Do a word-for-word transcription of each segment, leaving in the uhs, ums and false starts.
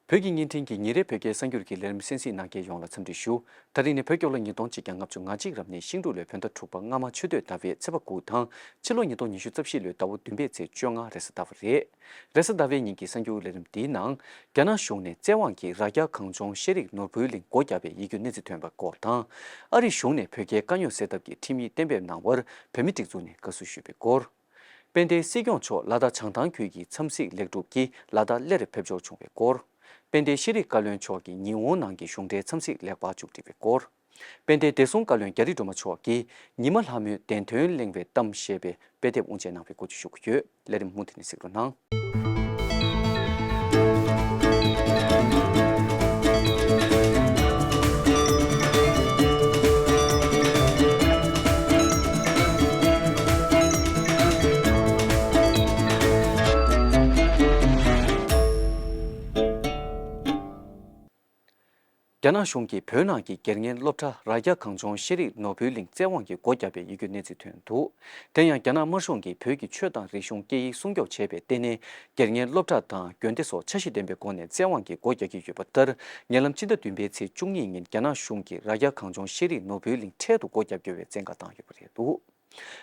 བོད་ཀྱི་བརྙན་འཕྲིན་གྱི་ཉིན་རེའི་བོད་སྐད་གསར་འགྱུར་གྱི་ལས་རིམ་གསན་གཟིགས་གནང་མཁན་ཡོངས་ལ་འཚམས་འདྲི་ཞུ། ད་རིང་ནི་བོད་རྒྱལ་ལོ་ཉིས་སྟོང་གཅིག་བརྒྱ་ལྔ་བཅུ་ང་གཅིག་རབ་གནས་ཤིང་འབྲུག་ལོའི་བོད་ཟླ་དྲུག་པ་སྔ་མ་ཆུ་སྟོད་ཟླ་བའི་ཚེས་པ་དགུ་དང་ཕྱི་ལོ་ཉིས་སྟོང་ཉི་ཤུ་རྩ་བཞི་ལོའི་ཟླ་བ་བདུན་པའི་ཚེས་བཅོ་ལྔ་རེས་གཟའ་ཟླ་བ་རེད། རེས་གཟའ་ཟླ་བའི་ཉིན་གྱི་གསར་འགྱུར་ལས་རིམ་འདིའི་ནང་། རྒྱ་ནག་གཞུང་ནས་བཙན་དབང་གིས་རྭ་རྒྱ་གངས་ལྗོངས་ཤེས་རིག་ནོར་བུའི་གླིང་སྒོ་བརྒྱབ་པའི་ཡིད་སྐྱོའི་གནས་ཚུལ་ཐོན་པའི་སྐོར་དང་། ཨ་རིའི་གཞུང་ནས་བོད་རྒྱའི་དཀའ་རྙོག་སེལ་ཐབས་ཀྱི་ཁྲིམས་ཡིག་གཏན་འབེབས་གནང་བར་བོད་མིའི་སྒྲིག་འཛུགས་ནས་དགའ་བསུ་ཞུས་པའི་སྐོར། དཔལ་ལྡན་སྲིད་སྐྱོང་མཆོག་ལ་དྭགས་བྱང་ཐང་ཁུལ་གྱི་མཚམས་གཟིགས་ལེགས་གྲུབ་ཀྱིས་ལ་དྭགས་སླེ་རུ་ཕེབས་འབྱོར་བྱུང་བའི་སྐོར། དཔལ་ལྡན་ཤེས་རིག་བཀའ་བློན་མཆོག་གིས་ཉི་ཧོང་ནང་གི་གཞུང་འབྲེལ་མཚམས་གཟིགས་ལེགས་པར་མཇུག་སྒྲིལ་བའི་སྐོར། དཔལ་ལྡན་བདེ་སྲུང་བཀའ་བློན་རྒྱ་རི་སྒྲོལ་མ་མཆོག་གིས་ཉི་མ་ལྷ་མོའི་བདེན་དོན་གླེང་བའི་གཏམ་ཞེས་པའི་དཔེ་དེབ་དབུ་འབྱེད་གནང་བའི་སྐོར་བཅས་ཞུ་རྒྱུ་ཡོད། ལས་རིམ་མུ་མཐུད་ནས་གཟིགས་རོགས་གནང་། རྒྱ་ནག་གཞུང་གིས་བོད་ནང་གི་སྒེར་གཉེར་སློབ་གྲྭ་རྭ་རྒྱ་གངས་ལྗོངས་ཤེས་རིག་ནོར་བུའི་གླིང་བཙན་དབང་གིས་སྒོ་བརྒྱབ་པའི་ཡིད་སྐྱོའི་གནས་ཚུལ་ཐོན་འདུག་དེ་ཡང་རྒྱ་ནག་དམར་གཞུང་གིས་བོད་ཀྱི་ཆོས་དང་རིག་གཞུང་སྐད་ཡིག་སྲུང་སྐྱོབ་བྱས་པའི་ལྟེ་གནས་སྒེར་གཉེར་སློབ་གྲྭ་དང་དགོན་སྡེ་སོགས་འཆར་གཞི་ལྡན་པའི་སྒོ་ནས་བཙན་དབང་གིས་སྒོ་རྒྱག་གི་ཡོད་པ་ལྟར། ཉེ་ལམ་སྤྱི་ཟླ་བདུན་པའི་ཚེས་བཅུ་གཉིས་ཉིན་རྒྱ་ནག་གཞུང་གིས་རྭ་རྒྱ་གངས་ལྗོངས་ཤེས་རིག་ནོར་བུའི་གླིང་འཕྲལ་དུ་སྒོ་བརྒྱབ་དགོས་པའི་བཙན་བཀའ་བཏང་ཡོད་པ་རེད་འདུག་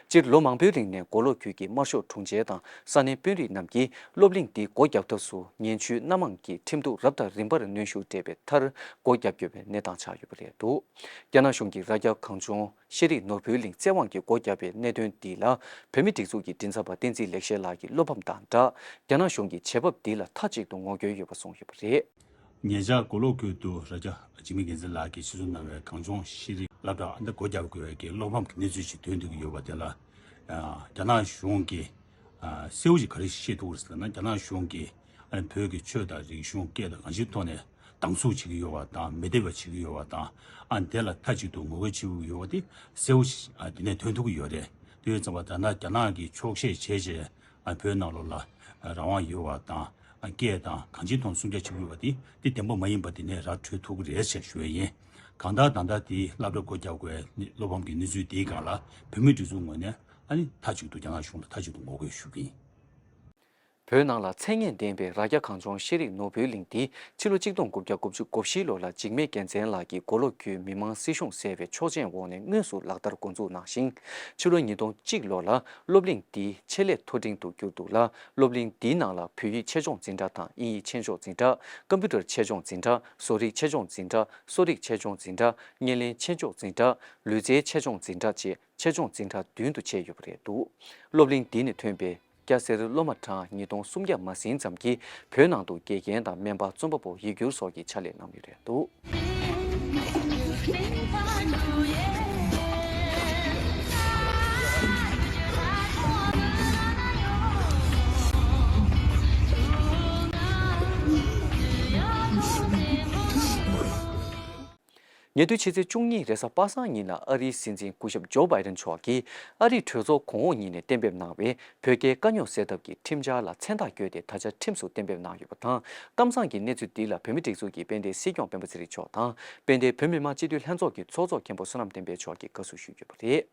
སྤྱིར་ལོ་མང་པོའི་རིང་ནས་མགོ་ལོག་ཁུལ་གྱི་དམར་ཤོག་དྲུང་ཆེ་དང་ས་གནས་དཔོན་རིགས་རྣམས་ཀྱིས་སློབ་གླིང་འདི་སྒོ་བརྒྱབ་ཐབས་སུ་ངན་ཇུས་སྣ་མང་གི་ཁྲིམས་གཏུག་རབ་དང་རིམ་པར་གནོན་ཤུགས་སྤྲད་པའི་མཐར་སྒོ་བརྒྱབ་དགོས་པའི་གནས་སྟངས་ཆགས་ཡོད་པ་རེད་འདུག་རྒྱ་ནག་གཞུང་གིས་རྭ་རྒྱ་གངས་ལྗོངས་ཤེས་རིག་ནོར་བུའི་གླིང་བཙན་དབང་གིས་སྒོ་བརྒྱབ་པའི་གནད་དོན་འདི་ལ་བོད་མིའི་སྒྲིག་འཛུགས་ཀྱི་མགྲིན་ཚབ་པ་བསྟན་འཛིན་ལེགས་བཤད་ལགས་ཀྱིས་བློ་ཕམ་དང་སྦྲགས། རྒྱ་ནག་གཞུང་གིས་བྱེད་བབ་འདི་ལ་མཐའ་གཅིག་ཏུ་ངོ་རྒོལ་ཡོད་པ་གསུངས་ཡོད་པ་རེད། ཉེ་ཆར་མགོ་ལོག་ཁུལ་དུ་རྭ་རྒྱ་འཇིགས་མེད་རྒྱལ་མཚན་ལགས་ཀྱིས་ཆེད་འཛུགས་གནང་བའི་གངས་ལྗོངས་ཤེས་རིག་སློབ་གྲྭ་འདི་སྒོ་བརྒྱབ་དགོས་པའི་གི་བློ་ཕམ་གྱི་གནས་ཚུལ་ཞིག་ཐོན་བསྡད་ཀྱི་ཡོད་པ་དེ་ལ། ཨ། རྒྱ་ནག་གཞུང་གིས་ཨ། གསལ་བོ་ཞིག་ག་རེ་བཤད་ཐུབ་ཀྱི་རེད་ཟེར་ན། རྒྱ་ནག་གཞུང་གིས་ཨ་ནི་བོད་ཀྱི་ཆོས་དང་རིག་གཞུང་སྐད་དང་གང་ཅིའི་ཐོག་ནས་སྡང་ཟུག་བྱེད་ཀྱི་ཡོད་པ་དང་མི་བདེ་བ་བྱེད་ཀྱི་ཡོད་པ་དང་། ཨ་ནི་དེ་ལ་མཐའ་གཅིག་ཏུ་ངོ་རྒོལ་བྱེད་ཀྱི་ཡོད་པ་དེ་གསལ་བོ་ཞིག་ཨ། དེ་ནས་ཐོན་ཐུབ་ཀྱི་ཡོད་རེད། དེ་ཡོད་ཙང་བ་ད་ལྟ་རྒྱ་ནག་གིས་འཁྱོག་བཤད་བྱས་བྱས། ཨ། བོད་ནང་ལོགས་ལ་རང་དབང་ཡོད་པ་དང་། ཨ། སྐད་དང་གང་ཅིའི་ཐོག་སྲུང་སྐྱོབ་བྱེད་དགོས་པ་དེ་དེ་བདེན་པ་མ་ཡིན་པ་དེ་ནས་ར་འཕྲོད་ཐུབ་ཀྱི་རེད་ཅེས་ཞུ་ཡས་ཡིན། གང་ལྟར་ད་ལྟ་དེ་སློབ་གྲྭ་སྒོ་རྒྱག་དགོས་བློ་ཕམ་གྱི་གནས་ཚུལ་དེའི་སྒང་ལ་བོད་མིའི་སྒྲིག་འཛུགས་ངོས་ནས་ཨ་ནི་མཐའ་གཅིག་ཏུ་རྒྱ་ནག་གཞུང་ལ་མཐའ་གཅིག་ཏུ་ངོ་རྒོལ་ཞུ་གི་ཡིན། བོད་ནང་ལ་མཚན་སྙན་ལྡན་པའི་རྭ་རྒྱ་གངས་ལྗོངས་ཤེས་རིག་ནོར་བུའི་གླིང་འདི་ཕྱི་ལོ་གཅིག་སྟོང་དགུ་བརྒྱ་དགུ་བཅུ་གོ་བཞི་ལོ་ལ་འཇིགས་མེད་རྒྱལ་མཚན་ལགས་ཀྱིས་མགོ་ལོག་ཁུལ་མི་དམངས་སྲིད་གཞུང་ཟེར་བའི་ཆོག་མཆན་འོག་ནས་དངོས་སུ་ལག་བསྟར་འགོ་འཛུགས་གནང་ཞིང་། ཕྱི་ལོ་ཉིས་སྟོང་གཅིག་ལོ་ལ་སློབ་གླིང་འདིའི་ཆེད་ལས་མཐོ་འབྲིང་དུ་གྱུར་འདུག་ལ། སློབ་གླིང་འདིའི་ནང་ལ་བོད་ཡིག་ཆེད་སྦྱོང་འཛིན་གྲྭ་དང་དབྱིན་ཡིག་ཆེད་སྦྱོང་འཛིན་གྲྭ། ཀམ་པུ་ཊར་ཆེད་སྦྱོང་འཛིན་གྲྭ། བཟོ་རིག་ཆེད་སྦྱོང་འཛིན་གྲྭ། གསོ་རིག་ཆེད་སྦྱོང་འཛིན་གྲྭ། བརྙན་ལེན་ཆེད་སྦྱོང་འཛིན་གྲྭ། ལུས་རྩལ་ཆེད་སྦྱོང་འཛིན་གྲྭ་བཅས་ཆེད་སྦྱོང་འཛིན་གྲྭ་བདུན་དུ་ཕྱེ་ཡོད་པ་རེད་འདུག་སློབ་གླིང་འདི་ནས་ཐོན་པའི་སྐྱ་སེར་སློབ་མ་གྲངས་ཉིས་སྟོང་སུམ་བརྒྱ་མ་ཟིན་ཙམ་གྱིས་བོད་ནང་དུ་དགེ་རྒན་དང་སྨན་པ། རྩོམ་པ་པོ། ཡིག་སྒྱུར་སོགས་ཀྱི་ཕྱག་ལས་གནང་མུས་རེད་འདུག་ཉེ་དུས་ཕྱི་ཚེས་བཅུ་གཉིས་རེས་གཟའ་པ་སངས་ཉིན་ལ་ཨ་རིའི་སྲིད་འཛིན་སྐུ་ཞབས་ཇོ་བྷའི་ཌེན་མཆོག་གིས་ཨ་རིའི་གྲོས་ཚོགས་གོང་འོག་གཉིས་ནས་གཏན་འབེབས་གནང་བའི་བོད་རྒྱའི་དཀའ་རྙོག་སེལ་ཐབས་ཀྱི་ཁྲིམས་འཆར་ལ་མཚན་རྟགས་བཀོད་དེ་ད་ཆ་ཁྲིམས་སུ་གཏན་འབེབས་གནང་ཡོད་པ་དང་། གཏམ་བཟང་གི་གནས་ཚུལ་འདི་ལ་བོད་མིའི་སྒྲིག་འཛུགས་ཀྱི་དཔལ་ལྡན་སྲིད་སྐྱོང་སྤེན་པ་ཚེ་རིང་མཆོག་དང་། དཔལ་ལྡན་བོད་མི་མང་སྤྱི་འཐུས་ལྷན་ཚོགས་ཀྱི་ཚོགས་གཙོ་མཁན་པོ་བསོད་ནམས་བསྟན་འཕེལ་མཆོག་གིས་དགའ་བསུ་ཞུས་ཡོད་པ་རེད།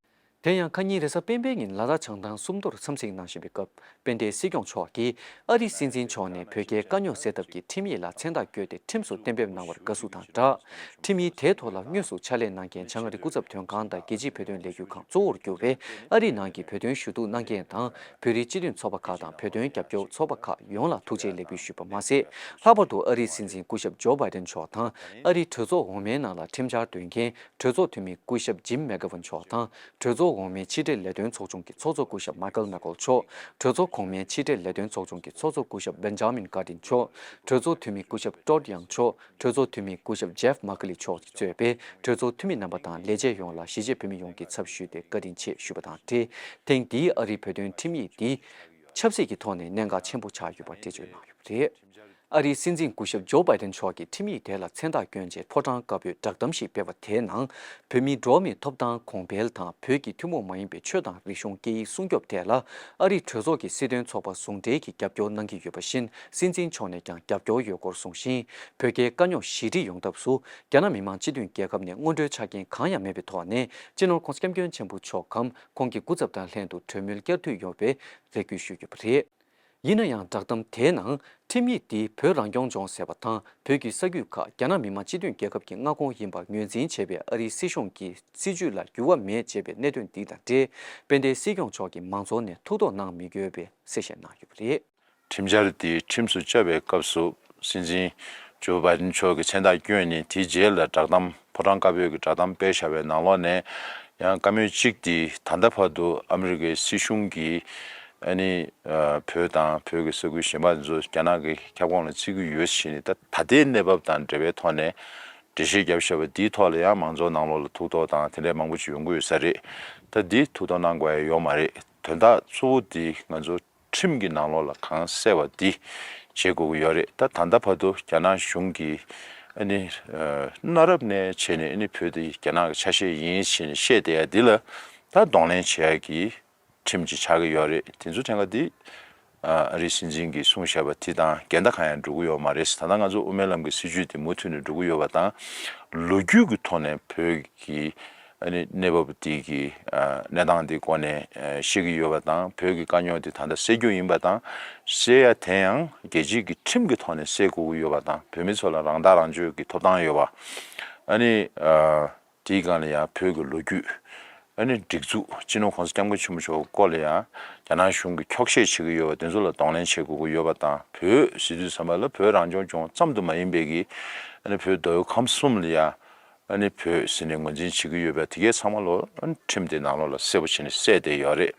དེ་ཡང་ཁ་ཉིན་རེས་གཟའ་སྤེན་པའི་ཉིན་ལ་དྭགས་བྱང་ཐང་སུམ་མདོར་འཚམས་གཟིགས་གནང་བཞིན་པའི་སྐབས། དཔལ་ལྡན་སྲིད་སྐྱོང་མཆོག་གིས་ཨ་རིའི་སྲིད་འཛིན་མཆོག་ནས་བོད་རྒྱའི་དཀའ་རྙོག་སེལ་ཐབས་ཀྱི་ཁྲིམས་ཡིག་ལ་མཚན་རྟགས་བཀོད་དེ་ཁྲིམས་སུ་གཏན་འབེབས་གནང་བར་དགའ་བསུ་དང་སྦྲགས། ཁྲིམས་ཡིག་དེའི་ཐོག་ལ་དངོས་སུ་ཕྱག་ལས་གནང་མཁན་བྱང་ཨ་རི་སྐུ་ཚབ་དོན་ཁང་དང་རྒྱལ་སྤྱིའི་བོད་དོན་ལས་འགུལ་ཁང་གཙོ་བོར་གྱུར་བའི་ཨ་རིའི་ནང་གི་བོད་དོན་ཞུ་གཏུག་གནང་མཁན་དང་། བོད་རིགས་སྤྱི་མཐུན་ཚོགས་པ་ཁག་དང་བོད་དོན་རྒྱབ་སྐྱོར་ཚོགས་པ་ཁག་ཡོངས་ལ་ཐུགས་རྗེ་ལེགས་འབུལ་ཞུས་པ་མ་ཟད། ལྷག་པར་དུ་ཨ་རིའི་སྲིད་འཛིན་སྐུ་ཞབས་ཇོ་བྷའི་ཌེན་མཆོག་དང་། ཨ་རིའི་གྲོས་ཚོགས་འོག་མའི་ནང་ལ་ཁྲིམས་འཆར་འདོན་མཁན་གྲོས་ཚོགས་འཐུས་མི་སྐུ་ཞབས་ཇིམ་མེག་གྷ་ཝན་མཆོག་དང་། གྲོས་ཚོགས་འོག་མའི་ཕྱི་འབྲེལ་ལས་དོན་ཚོགས་ཆུང་གི་ཚོགས་གཙོ་སྐུ་ཞབས་མཱ་ཀལ་མེག་ཀོལ་མཆོག་གྲོས་ཚོགས་གོང་མའི་ཕྱི་འབྲེལ་ལས་དོན་ཚོགས་ཆུང་གི་ཚོགས་གཙོ་སྐུ་ཞབས་བེན་ཇ་མིན་ཀར་ཏིན་མཆོག་གྲོས་ཚོགས་འཐུས་མི་སྐུ་ཞབས་ཀྲོད་ཡང་མཆོག་གྲོས་ཚོགས་འཐུས་མི་སྐུ་ཞབས་ཇེབ་མཱ་ཀ་ལི་མཆོག་གིས་གཙོས་པའི་གྲོས་ཚོགས་འཐུས་མི་རྣམ་པ་དང་ལས་བྱེད་ཡོངས་ལ་གཞིས་བྱེས་བོད་མི་ཡོངས་ཀྱི་ཚབ་ཞུས་ཏེ་བཀའ་དྲིན་ཆེ་ཞུས་པ་དང་འབྲེལ། ཐེངས་འདིའི་ཨ་རིའི་བོད་དོན་ཁྲིམས་ཡིག་འདི་ཆབ་སྲིད་ཀྱི་ཐོག་ནས་གནད་འགག་ཆེན་པོ་ཆགས་ཡོད་པ་འགྲེལ་བརྗོད་གནང་ཡོད་པ་རེད། ཨ་རིའི་སྲིད་འཛིན་སྐུ་ཞབས་ཇོ་བྷའི་ཌེན་མཆོག་གིས་ཁྲིམས་ཡིག་དེ་ལ་མཚན་རྟགས་བསྐྱོན་རྗེས་ཕོ་བྲང་དཀར་པོའི་བསྒྲགས་གཏམ་ཞིག་སྤེལ་བ་དེའི་ནང་། བོད་མིའི་འགྲོ་བ་མིའི་ཐོབ་ཐང་གོང་འཕེལ་དང་བོད་ཀྱི་ཐུན་མོང་མ་ཡིན་པའི་ཆོས་དང་རིག་གཞུང་སྐད་ཡིག་སྲུང་སྐྱོབ་ཐད་ལ་ཨ་རིའི་གྲོས་ཚོགས་ཀྱི་སྲིད་དོན་ཚོགས་པ་ཟུང་འབྲེལ་གྱིས་རྒྱབ་སྐྱོར་གནང་གི་ཡོད་པ་བཞིན། སྲིད་འཛིན་མཆོག་ནས་ཀྱང་རྒྱབ་སྐྱོར་ཡོད་སྐོར་གསུངས་ཤིང་། བོད་རྒྱའི་དཀའ་རྙོག་ཞི་འགྲིག་ཡོང་ཐབས་སུ་རྒྱ་ནག་མི་དམངས་སྤྱི་འཐུས་རྒྱལ་ཁབ་ནས་སྔོན་འགྲོའི་ཆ་རྐྱེན་གང་ཡང་མེད་པའི་ཐོག་ནས་སྤྱི་ནོར་༸གོང་ས་༸སྐྱབས་མགོན་ཆེན་པོ་མཆོག་གམ་ཁོང་གི་སྐུ་ཚབ་དང་ལྷན་དུ་གྲོས་མོལ་བསྐྱར་མཐུད་ཡོང་བའི་རེ་སྐུལ་ཞུས་ཡོད་པ་རེད། ཡིན་ན་ཡང་བསྒྲགས་གཏམ་དེའི་ནང་ཁྲིམས་ཡིག་འདི་བོད་རང་སྐྱོང་ལྗོངས་ཟེར་བ་དང་བོད་ཀྱི་ས་རྒྱུད་ཁག་རྒྱ་ནག་མི་དམངས་སྤྱི་མཐུན་རྒྱལ་ཁབ་ཀྱི་མངའ་ཁོངས་ཡིན་པར་ངོས་འཛིན་བྱས་པའི་ཨ་རིའི་སྲིད་གཞུང་གི་སྲིད་ཇུས་ལ་འགྱུར་བ་མེད་ཅེས་པའི་གནད་དོན་འདི་དང་འབྲེལ་དཔལ་ལྡན་སྲིད་སྐྱོང་མཆོག་གིས་མང་ཚོགས་ནས་ཐུགས་དོགས་གནང་མི་དགོས་པའི་གསལ་བཤད་གནང་ཡོད་པ་རེད། ཁྲིམས་འཆར་དེ་ཁྲིམས་སུ་བཅའ་བའི་སྐབས་སུ་སྲིད་འཛིན་ཇོ་བྷའི་ཌེན་མཆོག་གིས་མཚན་རྟགས་བསྐྱོན་ནས་དེའི་རྗེས་ལ་བསྒྲགས་གཏམ་ཕོ་བྲང་དཀར་པོའི་གི་བསྒྲགས་གཏམ་སྤེལ་བཞག་པའི་ནང་ལོགས་ནས་ཡང་བཀའ་མོལ་གཅིག་དེ་ད་ལྟ་བར་དུ་ཨ་མི་རི་ཀའི་སྲིད་གཞུང་གིས་ཨ་ནི་ཨ་བོད་དང་བོད་ཀྱི་ས་ཁུལ་གཞན་པ་ཚོ་རྒྱ་ནག་གི་ཁྱབ་ཁོངས་ལ་བརྩི་གི་ཡོད་ཟེར་ནས། ད་ད་ལྟའི་གནས་བབ་དང་འབྲེལ་བའི་ཐོག་ནས་འགྲེལ་བཤད་བརྒྱབ་བཞག་པ་འདིའི་ཐོག་ལ་ཡང་མང་ཚོགས་ནང་ལོགས་ལ་ཐུགས་དོགས་དང་དེ་འདྲའི་མང་པོ་ཅིག་ཡོང་གི་ཡོད་ས་རེད། ད་འདི་ཐུགས་དོགས་གནང་དགོས་ཡ་ཡོད་མ་རེད། དོན་དག་གཙོ་བོ་འདི་ང་ཚོ་ཁྲིམས་ཀྱི་ནང་ལོགས་ལ་གང་གསལ་བ་འདི་བྱེད་དགོས་ཀྱི་ཡོད་རེད། ད་ད་ལྟ་བར་དུ་རྒྱ་ནག་གཞུང་གིས་ཨ་ནི་ཨ་གནའ་རབས་ནས་བྱས་ནས་ཨ་ནི་བོད་འདི་རྒྱ་ནག་གི་ཆ་ཤས་ཡིན་ཞེས་ནས་བཤད་བསྡད་ཡ་འདི་ལ་ད་གདོང་ལེན་བྱེད་ཡ་གི་ཁྲིམས་ཅིག་ཆགས་ཀྱི་ཡོད་རེད། དེ་ཚོ་ཐད་ཀ་འདི་ཨ་ཨ་རིའི་སྲིད་འཛིན་གྱིས་གསུངས་བཞག་པ་དེ་དང་འགལ་ཟླ་གང་ཡང་འགྲོ་གི་ཡོད་མ་རེད། ད་ལྟ་ང་ཚོ་དབུ་མའི་ལམ་གྱི་སྲིད་བྱུས་དེ་མུ་མཐུད་ནས་འགྲོ་གི་ཡོད་པ་དང་། ལོ་རྒྱུས་ཀྱི་ཐོག་ནས་བོད་ཀྱི་ཨ་ནི་གནས་བབ་དེ་གི་ཨ་གནས་སྟངས་དེ་སྐོར་ནས་ཨ་བཤད་ཀྱི་ཡོད་པ་དང་། བོད་ཀྱི་དཀའ་རྙོག་དེ་ད་ལྟ་སེལ་རྒྱུ་ཡིན་པ་དང་། སེལ་ཡ་དེ་ཡང་རྒྱལ་སྤྱིའི་གི་ཁྲིམས་ཀྱི་ཐོག་ནས་སེལ་དགོས་ཀྱི་ཡོད་པ་དང་། བོད་མི་ཚོ་ལ་རང་ཐག་རང་གཅོད་ཀྱི་ཐོབ་ཐང་ཡོད་པ། ཨ་ནི་ཨ་དེའི་སྒང་ལ་ཡང་བོད་ཀྱི་ལོ་རྒྱུས། ཨ་ནི་སྒྲིག་འཛུགས། སྤྱི་ནོར་༸གོང་ས་༸སྐྱབས་མགོན་ཆེན་པོ་མཆོག་གི་སྐོར་ལ་ཡང་རྒྱ་ནག་གཞུང་གིས་འཁྱོག་བཤད་བྱེད་ཀྱི་ཡོད་པ་དེ་ཚོ་ལ་གདོང་ལེན་བྱེད་དགོས་ཀྱི་ཡོད་པ་དང་། བོད་ཟེར་དུས་ཙམ་པ་ལ་བོད་རང་སྐྱོང་ལྗོངས་ཙམ་དུ་མ་ཡིན་པའི་གི་ཨ་ནི་བོད་མདོ་དབུས་ཁམས་གསུམ་ལ་ཡང་ཨ་ནི་བོད་ཟེར་ནས་ངོས་འཛིན་བྱེད་ཀྱི་ཡོད་པ་དེ་གའི་ཚང་མ་ལོ་ཨ་ནི་ཁྲིམས་དེ་ནང་ལོགས་ལ་གསལ་པོ་བྱས་ནས་གསལ་བསྡད་ཡོད་རེད།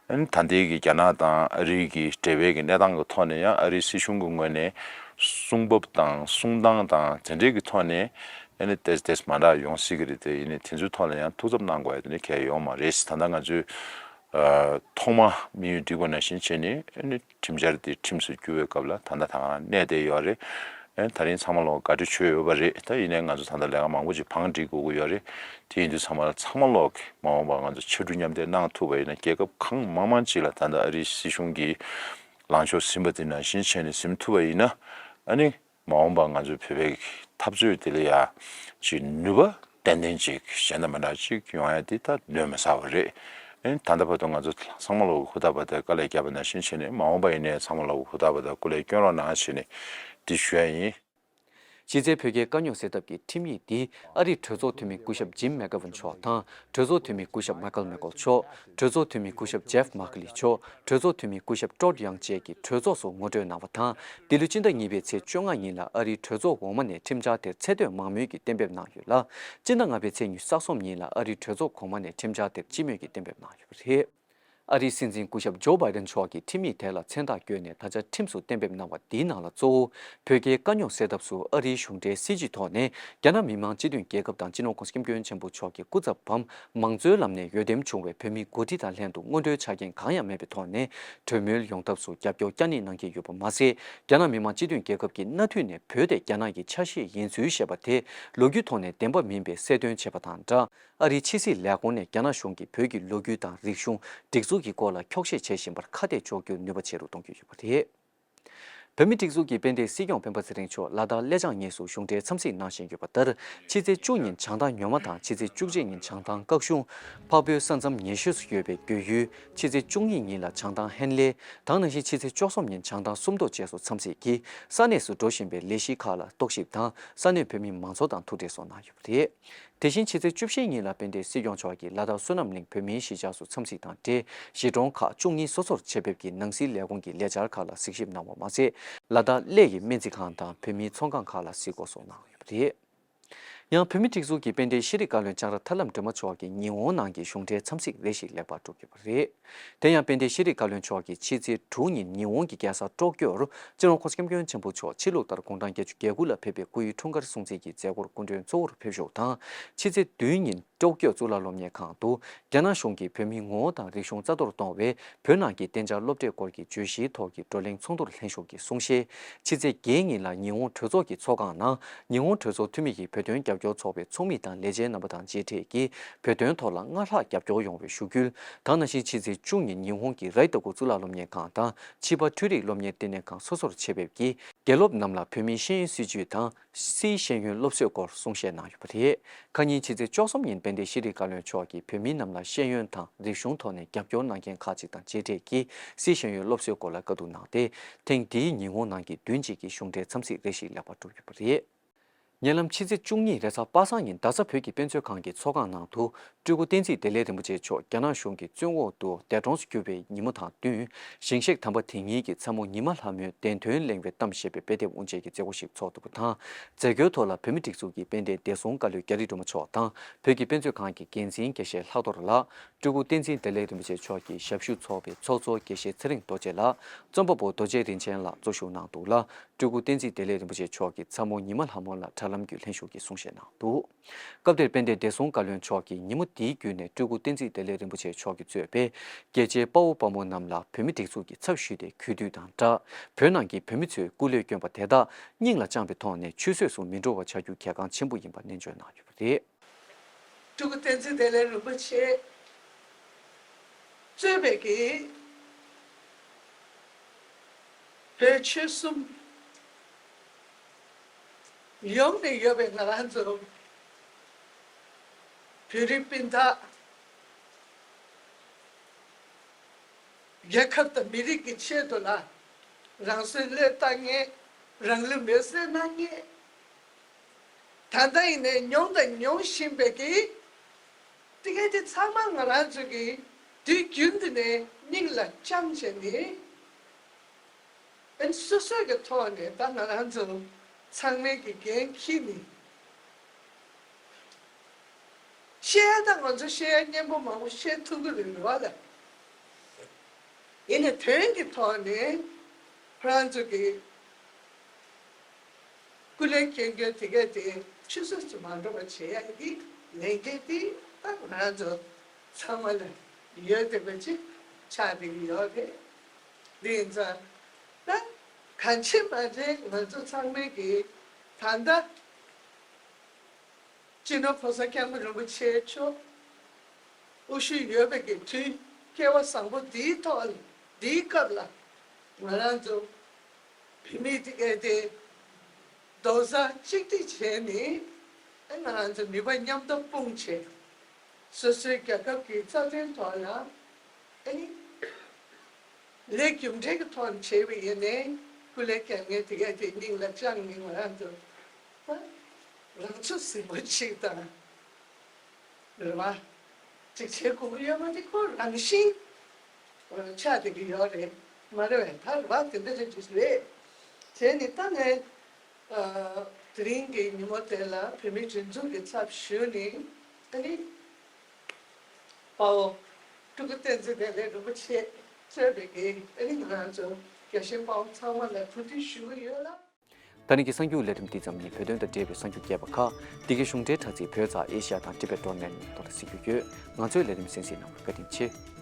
ཨ་ནི་ད་ལྟའི་གི་རྒྱ་ནག་དང་ཨ་རི་གི་འབྲེལ་བའི་གི་གནས་སྟངས་ཀྱི་ཐོག་ནས་ཡང་ཨ་རིའི་སྲིད་གཞུང་གི་ངོས་ནས་གསུང་བབ་དང་གསུང་སྟངས་དང་དེ་འདྲའི་གི་ཐོག་ནས་ཨ་ནི་ཏོག་ཙམ་ཏོག་ཙམ་མ་འདྲ་ཡོང་སྲིད་ཀྱི་རེད། དེ་ཡིན་ནའི་དེ་ཚོའི་ཐོག་ལ་ཡང་ཐུགས་འཚབ་གནང་དགོས་ཡ་དེ་ནི་གལ་ཡོད་མ་རེད། ད་ལྟ་ང་ཚོས་ཨ་ཐོག་མ་དམིགས་ཡུལ་བསྒྲིགས་པ་ནང་བཞིན་བྱས་ནས་ཨ་ནི་ཁྲིམས་འཆར་དེ་ཁྲིམས་སུ་བསྒྱུར་བའི་སྐབས་ལ་ད་ལྟ་ད་ག་རང་གནས་བསྡད་ཡོད་རེད། ཨ་ནི་ད་རིང་ཚང་མ་ལོག་དགའ་སྤྲོ་བྱོས་ཡོད་པ་རེད། ད་ཡིན་ནའི་ང་ཚོ་ད་ལྟ་ལས་ཀ་མང་པོ་ཅིག་བང་སྒྲིག་དགོས་ཀྱི་ཡོད་རེད། དེ་ཡིན་དུས་ཚང་མ་ལ་ཚང་མ་ལོག་གི་མ་འོངས་པར་ང་ཚོ་ཕྱར་གྲུ་མཉམ་འདེགས་གནང་ཐུབ་པ་ཡིན་ན། རྒྱལ་ཁབ་གང་མང་མང་ཅིག་ལ་ད་ལྟ་ཨ་རིའི་སྲིད་གཞུང་གིས་ལངས་ཕྱོགས་ཟིན་པ་དེ་ནང་བཞིན་བྱས་ནས་ཟིན་ཐུབ་པ་ཡིན་ན། ཨ་ནི་མ་འོངས་པར་ང་ཚོའི་བོད་པའི་འཐབ་རྩོད་དེ་ལ་ཡ་ཅིག་ནུས་པ་ཏན་ཏན་ཅིག་གཞན་དང་མི་འདྲ་ཅིག་ཡོང་ཡ་དེ་ད་གདོན་མི་ཟ་བ་རེད། ཨ་ནི་ད་ལྟ་བར་དུ་ང་ཚོ་ཚང་མ་ལོག་གི་ཧུར་ཐག་འབད་ཐག་དཀའ་ལས་བརྒྱབ་པ་ནང་བཞིན་བྱས་ནས་མ་འོངས་པ་ཡིན་ནའི་ཚང་མ་ལོག་གི་ཧུར་ཐག་འབད་ཐག་སྐུ་ལས་སྐྱོན་རོགས་གནང་བྱས་ནས་འདི་ཞུ་ཡ་ཡིན། གཞི་རྩའི་བོད་རྒྱའི་དཀའ་རྙོག་སེལ་ཐབས་ཀྱི་ཁྲིམས་ཡིག་འདི་ཨ་རིའི་གྲོས་ཚོགས་འཐུས་མི་སྐུ་ཞབས་ཇིམ་མེག་གྷ་ཝན་མཆོག་དང་གྲོས་ཚོགས་འཐུས་མི་སྐུ་ཞབས་མཱ་ཁལ་མེག་ཀོལ་མཆོག་གྲོས་ཚོགས་འཐུས་མི་སྐུ་ཞབས་ཇེབ་མཱ་ཁི་ལི་མཆོག་གྲོས་ཚོགས་འཐུས་མི་སྐུ་ཞབས་ཀྲོད་ཡང་བཅས་ཀྱིས་གྲོས་ཚོགས་སུ་ངོ་སྤྲོད་གནང་བ་དང་། འདི་ལོའི་སྤྱི་ཟླ་གཉིས་པའི་ཚེས་བཅོ་ལྔ་ཉིན་ལ་ཨ་རིའི་གྲོས་ཚོགས་འོག་མ་ནས་ཁྲིམས་འཆར་དེར་ཚད་མཐོའི་མང་མོས་ཀྱིས་གཏན་འབེབས་གནང་ཡོད་ལ། སྤྱི་ཟླ་ལྔ་པའི་ཚེས་ཉི་ཤུ་རྩ་གསུམ་ཉིན་ལ་ཨ་རིའི་གྲོས་ཚོགས་གོང་མ་ནས་ཁྲིམས་འཆར་དེར་སྤྱི་མོས་ཀྱིས་གཏན་འབེབས་གནང་ཡོད་པ་རེད། ཨ་རིའི་སྲིད་འཛིན་སྐུ་ཞབས་ཇོ་བྷའི་ཌེན་མཆོག་གིས་ཁྲིམས་ཡིག་དེ་ལ་མཚན་རྟགས་བཀོད་ནས་ད་ཆ་ཁྲིམས་སུ་གཏན་འབེབས་གནང་བ་འདིའི་ནང་ལ་གཙོ་བོ་བོད་རྒྱའི་དཀའ་རྙོག་སེལ་ཐབས་སུ་ཨ་རིའི་གཞུང་འབྲེལ་སྲིད་བྱུས་ཐོག་ནས་རྒྱ་ནག་མི་དམངས་སྤྱི་མཐུན་རྒྱལ་ཁབ་དང་སྤྱི་ནོར་༸གོང་ས་༸སྐྱབས་མགོན་ཆེན་པོ་མཆོག་གི་སྐུ་ཚབ་བམ་མང་གཙོའི་ལམ་ནས་འོས་འདེམས་བྱུང་བའི་བོད་མི་འགོ་ཁྲིད་དང་ལྷན་དུ་སྔོན་འགྲོའི་ཆ་རྐྱེན་གང་ཡང་མེད་པའི་ཐོག་ནས་གྲོས་མོལ་ཡོང་ཐབས་སུ་རྒྱབ་སྐྱོར་བསྐྱར་གནས་གནང་གི་ཡོད་པ་མ་ཟད། རྒྱ་ནག་མི་དམངས་སྤྱི་མཐུན་རྒྱལ་ཁབ་ཀྱིས་གནའ་དུས་ནས་བོད་དེ་རྒྱ་ནག་གི་ཆ་ཤས་ཡིན་ཚུལ་བཤད་པ་དེ་ལོ་རྒྱུས་ཐོག་ནས་བདེན་པ་མིན་པའི་གསལ་སྟོན་བྱས་པ་དང་སྦྲགས། ཨ་རིའི་ཕྱི་སྲིད་ལས་ཁུངས་ནས་རྒྱ་ནག་གཞུང་གིས་བོད་ཀྱི་ལོ་རྒྱུས་དང་རིག་གཞུང་། སྒྲིག་འཛུགས་ཀྱི་སྐོར་ལ་འཁྱོག་བཤད་བྱེད་བཞིན་པར་ཁ་གཏད་གཅོག་རྒྱུར་ནུས་པ་ཆེ་རུ་གཏོང་རྒྱུ་ཡོད་པ་རེད། བོད་མིའི་སྒྲིག་འཛུགས་ཀྱི་དཔལ་ལྡན་སྲིད་སྐྱོང་སྤེན་པ་ཚེ་རིང་མཆོག་ལ་དྭགས་གླེ་བྱང་གཉིས་སུ་གཞུང་འབྲེལ་འཚམས་གཟིགས་གནང་བཞིན་ཡོད་པ་ལྟར། ཕྱི་ཚེས་བཅུ་ཉིན་བྱང་ཐང་ཉོ་མ་དང་ཕྱི་ཚེས་བཅུ་གཅིག་ཉིན་བྱང་ཐང་སྐྱིད་གཤོངས། འཕགས་བོད་ས་མཚམས་ཉེ་ཤོས་སུ་ཡོད་པའི་རྒྱུས་ཡུལ། ཕྱི་ཚེས་བཅུ་གཉིས་ཉིན་ལ་བྱང་ཐང་ཧན་ལེ། དེ་ནང་བཞིན་ཕྱི་ཚེས་བཅུ་གསུམ་ཉིན་བྱང་ཐང་སུམ་མདོ་བཅས་སུ་འཚམས་གཟིགས་ཀྱིས་ས་གནས་སུ་འགྲོ་བཞིན་པའི་ལས་གཞི་ཁག་ལ་རྟོག་ཞིབ་དང་ས་གནས་བོད་མི་མང་ཚོགས་དང་ཐུག་འཕྲད་སོགས་གནང་ཡོད་པ་རེད། དེ་བཞིན་ཕྱི་ཚེས་བཅུ་བཞི་ཉིན་ལ་དཔལ་ལྡན་སྲིད་སྐྱོང་མཆོག་གིས་ལ་དྭགས་བསོད་ནམས་གླིང་བོད་མིའི་གཞིས་ཆགས་སུ་འཚམས་གཟིགས་དང་འབྲེལ་གཞིས་གྲོང་ཁག་བཅུ་གཉིས་སོ་སོར་ཆེད་ཕེབས་ཀྱིས་ནང་སྲིད་ལས་ཁུངས་ཀྱི་ལས་འཆར་ཁག་ལ་གཟིགས་ཞིབ་གནང་བ་མ་ཟད། ལ་དྭགས་གླེ་ཡི་སྨན་རྩིས་ཁང་དང་བོད་མིའི་ཚོང་ཁང་ཁག་ལ་གཟིགས་སྐོར་སོགས་གནང་ཡོད་པ་རེད། ཡང་བོད་མིའི་སྒྲིག་འཛུགས་ཀྱི་དཔལ་ལྡན་ཤེས་རིག་བཀའ་བློན་ལྕང་ར་ཐར་ལམ་སྒྲོལ་མ་མཆོག་གིས་ཉི་ཧོང་ནང་གི་གཞུང་འབྲེལ་འཚམས་གཟིགས་རེ་ཞིག་ལེགས་པར་གྲུབ་ཡོད་པ་རེད། དེ་ཡང་དཔལ་ལྡན་ཤེས་རིག་བཀའ་བློན་མཆོག་གིས་ཕྱི་ཚེས་དྲུག་ཉིན་ཉི་ཧོང་གི་རྒྱལ་ས་ཀྲོ་ཀྱོར་སྤྱི་ནོར་༸གོང་ས་༸སྐྱབས་མགོན་ཆེན་པོ་མཆོག་ཕྱི་ལུགས་ལྟར་དགུང་གྲངས་བརྒྱད་ཅུ་གྱ་དགུ་ལ་ཕེབས་པའི་སྐུའི་འཁྲུངས་སྐར་སྲུང་བརྩི་གི་མཛད་སྒོར་སྐུ་མགྲོན་གཙོ་བོར་ཕེབས་ཞུགས་དང་། ཕྱི་ཚེས་བདུན་ཉིན་ཀྲོ་ཀྱོ་གཙུག་ལག་སློབ་གཉེར་ཁང་དུ་རྒྱ་ནག་གཞུང་གིས་བོད་མིའི་ངོ་བོ་དང་རིག་གཞུང་རྩ་གཏོར་གཏོང་བའི་བོད་ནང་གི་བསྟན་འཆར་སློབ་གྲྭའི་སྐོར་གྱི་བརྗོད་གཞིའི་ཐོག་གི་བགྲོ་གླེང་ཚོགས་འདུར་ལྷན་ཞུགས་ཀྱིས་གསུང་བཤད། ཕྱི་ཚེས་བརྒྱད་ཉིན་ལ་ཉི་ཧོང་གྲོས་ཚོགས་ཀྱི་ཚོགས་ཁང་ནང་ཉི་ཧོང་གྲོས་ཚོགས་འཐུས་མི་ཡིས་བོད་དོན་རྒྱབ། རྒྱབ་སྐྱོར་ཚོགས་པའི་ཚོགས་མི་དང་ལས་བྱེད་རྣམ་པ་དང་མཇལ་འཕྲད་ཀྱིས་བོད་དོན་ཐོག་ལ་སྔར་ལྷག་རྒྱབ་སྐྱོར་ཡོང་བའི་ཞུ་སྐུལ་དང་། ནང་བཞིན་ཕྱི་ཚེས་བཅུ་གཉིས་ཉི་ཧོང་གི་རའི་ཏ་ཀུ་གཙུག་ལག་སློབ་གཉེར་ཁང་དང་ཕྱི་པ་འཕྲུལ་རིག་སློབ་གཉེར་ལྟེ་གནས་ཁང་སོ་སོར་ཆེད་ཕེབས་ཀྱིས་དགེ་སློབ་རྣམས་ལ་བོད་མིའི་ཤེས་ཡོན་སྲིད་བྱུས་དང་། སིའི་ཤེས་ཡོན་སློབ་གསོའི་སྐོར་གསུང་བཤད་གནང་ཡོད་པ་རེད། ཁ་ཉིན་ཕྱི་ཚེས་བཅུ་གསུམ་ཉིན་དཔལ་ལྡན་ཤེས་རིག་བཀའ་བློན་མཆོག་གིས་བོད་མི་རྣམས་ལ་ཤེས་ཡོན་དང་རིག་གཞུང་ཐོག་ནས་རྒྱབ་སྐྱོར་གནང་མཁན་ཁག་ཅིག་དང་མཇལ་འཕྲད་ཀྱིས་སིའི་ཤེས་ཡོན་སློབ་གསོའི་སྐོར་ལ་བཀའ་བསྡུར་གནང་སྟེ། ཐེངས་འདིའི་ཉི་ཧོང་ནང་གི་བདུན་གཅིག་གི་གཞུང་འབྲེལ་འཚམས་གཟིགས་རེ་ཞིག་ལེགས་པར་གྲུབ་ཡོད་པ་རེད། ཉེ་ལམ་ཕྱི་ཚེས་བཅུ་གཉིས་རེས་གཟའ་པ་སངས་ཉིན་རྡ་ས་བོད་ཀྱི་དཔེ་མཛོད་ཁང་གི་ཚོགས་ཁང་ནང་དུ། སྤྲུལ་སྐུ་བསྟན་འཛིན་བདེ་ལེགས་རིན་པོ་ཆེ་མཆོག་རྒྱ་ནག་གཞུང་གི་བཙོན་འོག་ཏུ་འདས་གྲོངས་སུ་གྱུར་བའི་ཉིན་མོ་དང་བསྟུན། ཞིང་གཤེགས་དམ་པ་དེ་ཉིད་ཀྱི་ཚ་མོ་ཉི་མ་ལྷ་མོའི་བདེན་དོན་གླེང་བའི་གཏམ་ཞེས་པའི་དཔེ་དེབ་དབུ་འབྱེད་ཀྱི་མཛད་སྒོ་ཞིག་ཚོགས་འདུག་པ་དང་། མཛད་སྒོའི་ཐོག་ལ་བོད་མིའི་སྒྲིག་འཛུགས་ཀྱི་དཔལ་ལྡན་བདེ་སྲུང་བཀའ་བློན་རྒྱ་རི་སྒྲོལ་མ་མཆོག་དང་། བོད་ཀྱི་དཔེ་མཛོད་ཁང་གི་འགན་འཛིན་དགེ་བཤེས་ལྷག་རྡོར་ལགས། སྤྲུལ་སྐུ་བསྟན་འཛིན་བདེ་ལེགས་རིན་པོ་ཆེ་མཆོག་གི་ཞབས་ཞུ་ཚོགས་པའི་ཚོགས་གཙོ་དགེ་བཤེས་ཚེ་རིང་རྡོ་རྗེ་ལགས། རྩོམ་པ་པོ་རྡོ་རྗེ་རིན་ཆེན་ལགས་གཙོ་བཞུགས་གནང་འདུག་ལ། སྤྲུལ་སྐུ་བསྟན་འཛིན་བདེ་ལེགས་རིན་པོ་ཆེ་མཆོག་གིས་ཚ་མོ་ཉི་མ་ལྷ་མོ་ལ་དྲ་ལམ་བརྒྱུད་ལྷན་ཞུགས་ཀྱིས་གསུང་བཤད་གནང་འདུག་སྐབས་དེར་དཔལ་ལྡན་བདེ་སྲུང་བཀའ་བློན་མཆོག་གིས་ཉིན་མོ་འདིའི་བརྒྱུད་ནས་སྤྲུལ་སྐུ་བསྟན་འཛིན་བདེ་ལེགས་རིན་པོ་ཆེ་མཆོག་གིས་གཙོས་པའི་རྒྱལ་གཅེས་དཔའ་བོ་དཔའ་མོ་རྣམས་ལ་བོད་མིའི་སྒྲིག་འཛུགས་ཀྱི་ཚབ་ཞུས་ཏེ་གུས་འདུད་དང་སྦྲགས། བོད་ནང་གི་བོད་མི་ཚོས་སྐུ་ལས་བསྐྱོན་པ་དེ་དག་སྙིང་ལ་བཅངས་པའི་ཐོག་ནས་ཆུད་ཟོས་སུ་མི་འགྲོ་བ་བྱ་རྒྱུ་གལ་འགངས་ཆེན་པོ་ཡིན་པ་ནན་བརྗོད་གནང་ཡོད་པ་རེད། སྤྲུལ་སྐུ་བསྟན་འཛིན་བདེ་ལེགས་རིན་པོ་ཆེ་གཙོས་པའི་གི་བོད་ཆོལ་གསུམ་ཡོངས་ནས་ཡོད་པའི་ང་རང་ཚོ་བོད་རིགས་སྤུན་ཟླ། རྒྱལ་ཁབ་དང་མི་རིགས་ཀྱི་ཆེད་དུ་ལ་རང་སྲོག་བློས་བཏང་མཁན། རང་ལུས་མེར་སྲེག་གནང་མཁན། ད་ལྟ་ཡིན་ནའི་མྱོང་དང་མྱོང་བཞིན་པའི་གི་དེ་ག་དེ་ཚང་མ་ང་རང་ཚོ་གི་དུས་རྒྱུན་དུ་ནས་སྙིང་ལ་བཅངས་བྱས་ནས། ཨན་སོ་སོའི་གི་ཐོག་ནས་ད་ང་རང་ཚོ་ཚང་མའི་གི་འགན་འཁྱེར་ནས། བཤད་ཡ་ད་ང་ཚོ་བཤད་ཡ་སྙན་པོ་མང་པོ་བཤད་ཐུབ་ཀྱི་རེད་བ་ལ། ཡིན་ནའི་དོན་གྱི་ཐོག་ནས་ཁོ་རང་ཚོ་གི་སྐུ་ལས་སྐྱོན་སྐྱོན་དེ་གས་དེ་ཆུད་ཟོས་སུ་མ་འགྲོ་བ་བྱེད་ཡ་གི་ལས་འགན་དེ་ད་ང་རང་ཚོ་ཚང་མ་ལ་ཡོད་བསྡད་པ་ཅིག་ཆགས་བསྡད་ཀྱི་ཡོད་རེད། དེ་ཡིན་ཙང་ད་གང་ཕྱིན་མ་རེད། ང་ཚོ་ཚང་མས་ཀྱི་ད་ལྟ་སྤྱི་ནོར་༸གོང་ས་༸སྐྱབས་མགོན་རིན་པོ་ཆེ་མཆོག་དབུ་བཞུགས་ཡོད་པའི་གི་དུས་སྐལ་བ་བཟང་པོ་འདིའི་ཐོག་འདིའི་སྐབས་ལ་ང་རང་ཚོ་བོད་མི་དེ་གས་དེ་རྡོག་རྩ་གཅིག་སྒྲིལ་བྱས་ནས་ཨེ་ང་རང་ཚོ་ནུས་པ་མཉམ་དུ་སྤུངས་བྱས། སོ་སོའི་རྒྱལ་ཁབ་ཀྱི་རྩ་དོན་ཐོག་ལ་ཨེ་ནི་ལས་རྒྱུ་འབྲས་ཀྱི་ཐོག་ནས་བྱས་པ་ཡིན་ནའི་སྐུ་ལས་བསྐྱོན་མཁན་དེ་གས་དེ་སྙིང་ལ་བཅངས་ནས་ང་རང་ཚོ་ད་རང་ཚོད་ཟིན་པོ་ཅིག་དང་རེད་བ། ཅིག་བྱེད་དགོས་ཀྱི་ཡོད་མ་རེད། ཁོ་རང་བཞིན་ཆགས་བསྡད་ཀྱི་ཡོད་རེད་མ་རེད་བས། ད་རེད་བ་དེ་འདྲ་ཅིག་ཅིག་རེད། བྱས་ནས་ད་ངས་དེ་རིང་གི་ཉིན་མོ་དེ་ལ་བོད་མིའི་སྒྲིག་འཛུགས་ཀྱི་ཚབ་ཞུས་ནས་ཨ་ནི། དཔའ་བོ་སྤྲུལ་སྐུ་བསྟན་འཛིན་བདེ་ལེགས་རིན་པོ་ཆེ་གཙོས་པའི་གི་ཨ་ནི་ང་རང་ཚོ་རྒྱལ་གཞིས་དཔའ་བོ་ཚང་མ་ལ་གུས་འདུད་ཞུ་གི་ཡོད་ལ། ད་ནི་གི་གསར་འགྱུར་ལས་རིམ་འདི་ཙམ་ཡིན། བོད་དོན་དང་འབྲེལ་བའི་གསར་འགྱུར་རྒྱས་པ་ཁག་འདི་གའི་གཞུང་འབྲེལ་དྲ་ཚིགས་བོད་ཚགས་ཨེ་ཤ་ཡ་དང་ཊི་བེཊ་ཌོཊ་ནེཊ་ཐོག་ལ་གཟིགས་རྒྱུ་ཡོད། ང་ཚོའི་ལས་རིམ་གསན་གཟིགས་གནང་བར་བཀའ་དྲིན་ཆེ།